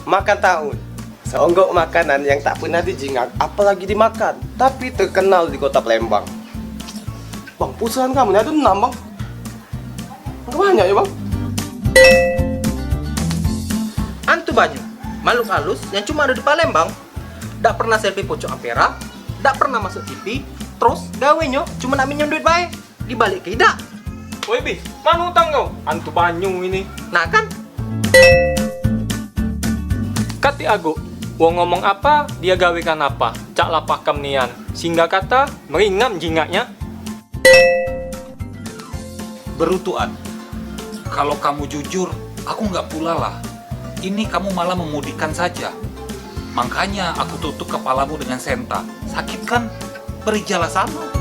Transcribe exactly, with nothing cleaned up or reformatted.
Makan taun. Seonggok makanan yang tak pernah dijingak, apalagi dimakan, tapi terkenal di kota Palembang. Bang, pulsa kamu ni ada enam, Bang. Angka banyak ya, Bang. Antu banyu, makhluk halus yang cuma ada di Palembang. Dak pernah selfie pocok ampera, dak pernah masuk T V, terus gawenyo cuma nak minjem duit bae. Dibalik ke idak. Woi, Bi, mano utang kau? Antu banyu ini. Nah kan? Katik aguk, wong ngomong apa, dia gawekan apa. Cak lapah kam nian. Singgah kata, meringam jingaknya. Berutuan. Kalau kamu jujur, aku nggak pula lah. Ini kamu malah memudikkan saja. Makanya aku tutup kepalamu dengan senta. Sakit kan? Beri jala sana.